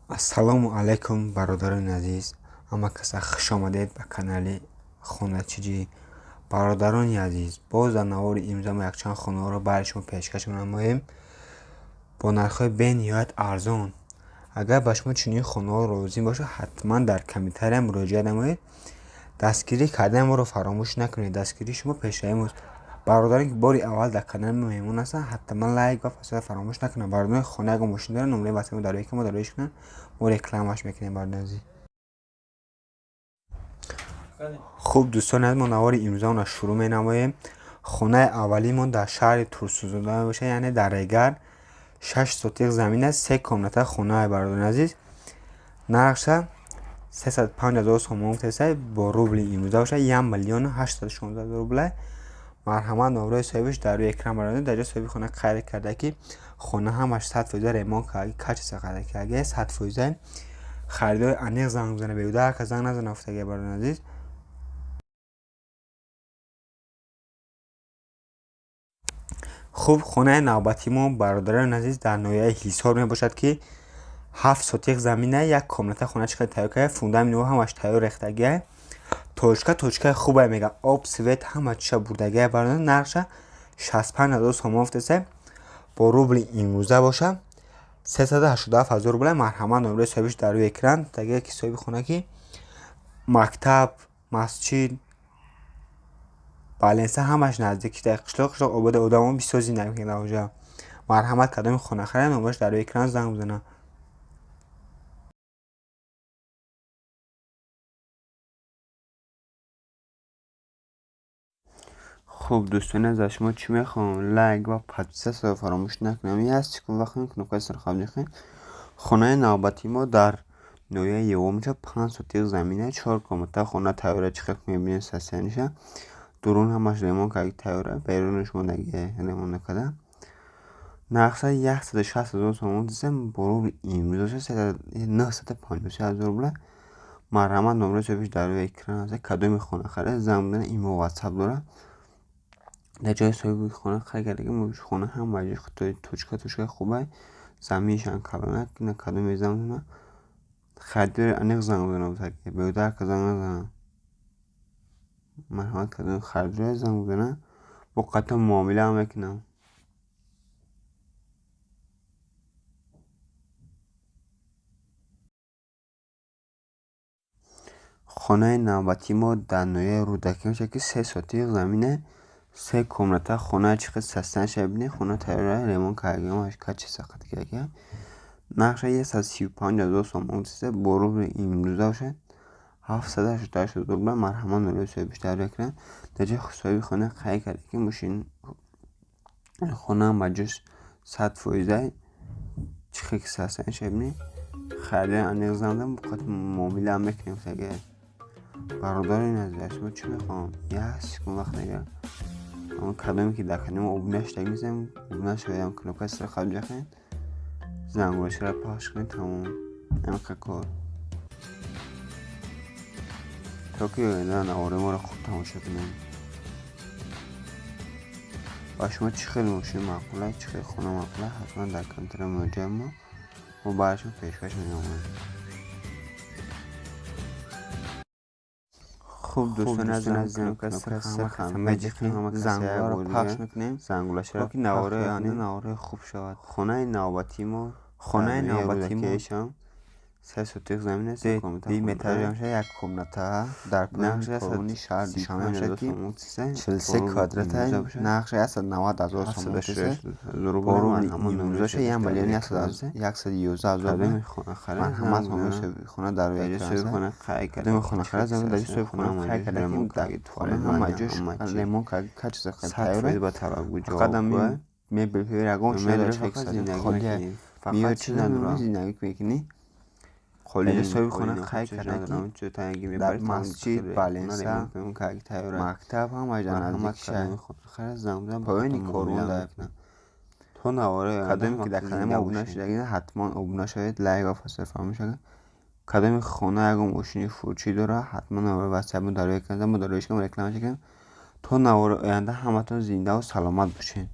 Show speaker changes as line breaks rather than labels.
Ассалому алайкум, бародарони азиз, ҳама каса хуш омадед ба канали Хоначиҷӣ. Бародарони азиз, боз дар навори имрӯза мо якчанд хонаҳоро барои шумо пешкаш менамоем бо нархҳои бениҳоят арзон. Агар ба шумо чунин хонаҳо лозим бошад, ҳатман дар комментария муроҷиат намоед. Дастгирӣ кардани моро фаромӯш накунед. Дастгирии шумо пешравии мост. Бародароне ки бори аввал дар канали мо меҳмон ҳастанд, ҳатман лайк ва подписка фаромӯш накунанд. Бародарони хона ягон мошин доранд, номраи ватсапи мо дар рӯи мо дар рӯиш кунанд, мо рекламаш мекунем, бародарони азиз. Хуб, дӯстони азиз, мо навори имрӯзаонро шурӯъ менамоем. Хонаи аввалимон дар шаҳри Турсунзода мебошад, яъне дар Регар. 6 сотиқ замин аст, 3 комната хонаи, бародарони азиз. Нархша 305 000 сомон гуфтааст, бо рубли имрӯза бошад 1 816 000 рубла. Марҳамат, номраи соҳибаш дар рӯи экран, бародарон. Дар ҷои соҳиби хона қайд карда, ки хона ҳамаш 100% ремонт карда, качество карда карда, 100%. Харидори аниқ занг бизана, беҳуда ҳар кас занг назана, гуфтагия, бародарони азиз. Хуб, хонаи навбатии мо, бародарони азиз, дар ноҳияи Ҳисор мебошад, ки 7 сотиқ замина, як комната хона чӣ қадр тайёр карда, фундаменти ҳамаш тайёр рехтагия. Точка точкаи хубе мега, об, свет ҳама чиша бурдагия, бародарон. Нархша 65 000 сомон гуфтааст, бо рубли имрӯза боша 387 000 рубла. Марҳамат, номраи соҳибаш дар рӯи экран. Тагия ки соҳиби хона ки мактаб, масҷид, баленса ҳамаш наздик, дар қишлоқ қишлоқ обода, одамо бисёр зиндагӣ мекунанд дар онҷо. Марҳамат, кадоми хонахария номраш дар рӯи экран занг бизанад.
Хуб, дӯстони азиз, аз шумо чӣ мехоҳам? Лайк ва подписатсияро фаромӯш накунем. Як секунд вақт мекунем, кнопкаи сархаб мехоҳем. Хонаи навбатии мо дар ноҳияи Ёвон мешавад, 5 сотиқ замина, 4 комната хона тайёра, чӣ хел мебинед состояниша. Дурун ҳамаш ремонт карда тайёра, берунаш мондагия ремонт накарда. Нархша 160 000 сомон дисем, бо рубли имрӯза 953 000 рубла. Марҳамат, номраи соҳибаш дар рӯи экран аст. Кадоми хонахария занг бизанед, имо ватсап дорад. Дар ҷои соҳиби хона қайд карда, ки хона ҳама ҷои точка точкаи хубай, заминашам калона, кадоме занг бизанад, харидори аниқ занг бизанад, беҳуда ҳар кас занг назанад. Марҳамат, кадоми харидоре занг бизанад, бо қатъан муомила ҳам мекунам. Хонаи навбатии мо дар ноҳияи Рӯдакӣ мешавад, ки 3 сотиқ замина, 3 комната хона чӣ қадр состояниша бибинед, хона тайёра, ремонт карда, ҳамаш качество қатъ. Нархша 135 000 сомон гуфтааст, бо рубли имрӯза бошад 788 000 рубла. Марҳамат, номраи соҳибаш дар рӯи экран. Дар ҷои соҳиби хона қайд карда, ки мошин хона ҳам ба ҷош 100%, чӣ хел ки состояниша бибинед. Харидори аниқ занг бизанад, бо қатъ муомила ҳам мекунем. Агар бародарони азиз, аз шумо чӣ мехоҳам? Як секунд вақт мегирам. Кадоме ки дар канали мо обуна шудагӣ нестем, обуна шавед, кнопкаи сархаб ҷахед, зангулашаро пахш кунед, тамом. Ҳамин кор. То ки оянда навораи моро хуб тамошо кунем. Ба шумо чӣ хел мошин маъқул аст, чӣ хел хона маъқул аст, ҳатман дар комментария муроҷиат мо, мо барои шумо пешкаш менамоем.
Хуб, дӯстони азиз, зангуларо пахш мекунем,
зангулашаро
то ки навораи оянда навораи хуб шавад.
Хонаи навбатии мо
Хонаи навбатии мо
3 сотиқ замин аст,
ди метража мешавад, як комната дар
нархша
поёни шаҳр Душанбе мешавад, ки
43
квадрата, нархша 190 000 сомон гуфтааст, бо рубли имрӯзаша 1 111 000 рубла. Марҳамат, номраи соҳиби хона дар рӯи экран аст. Кадоми хонахария занг дар ҷои соҳиби хона қайд карда, ки дар хона ҳама ҷош ремонт карда, качество тайёра,
100% ба талабгӯ
фақат
ҷавобгӯ.
Мебел ягон чиз надорад, холия
Фақат
меояд,
чӣ надорад?
Зиндагӣ мекунӣ.
Қолин
соҳиби хона қайд карда, ки дар масҷид, баленса, мактаб ҳама ҷо наздик шаҳр, поёни корвон дар
То навораи
кадоме ки дар канали мо обуна шудагӣ, ҳатман обуна шавед, лайк ва подписка фаромӯш накунед. Кадоми хона ягон мошини фурӯшӣ дорад, ҳатман номраи ватсапи мо дар рӯи экран, мо дар рӯи реклама мекунем. То навори оянда ҳаматон зиндаву саломат бошед.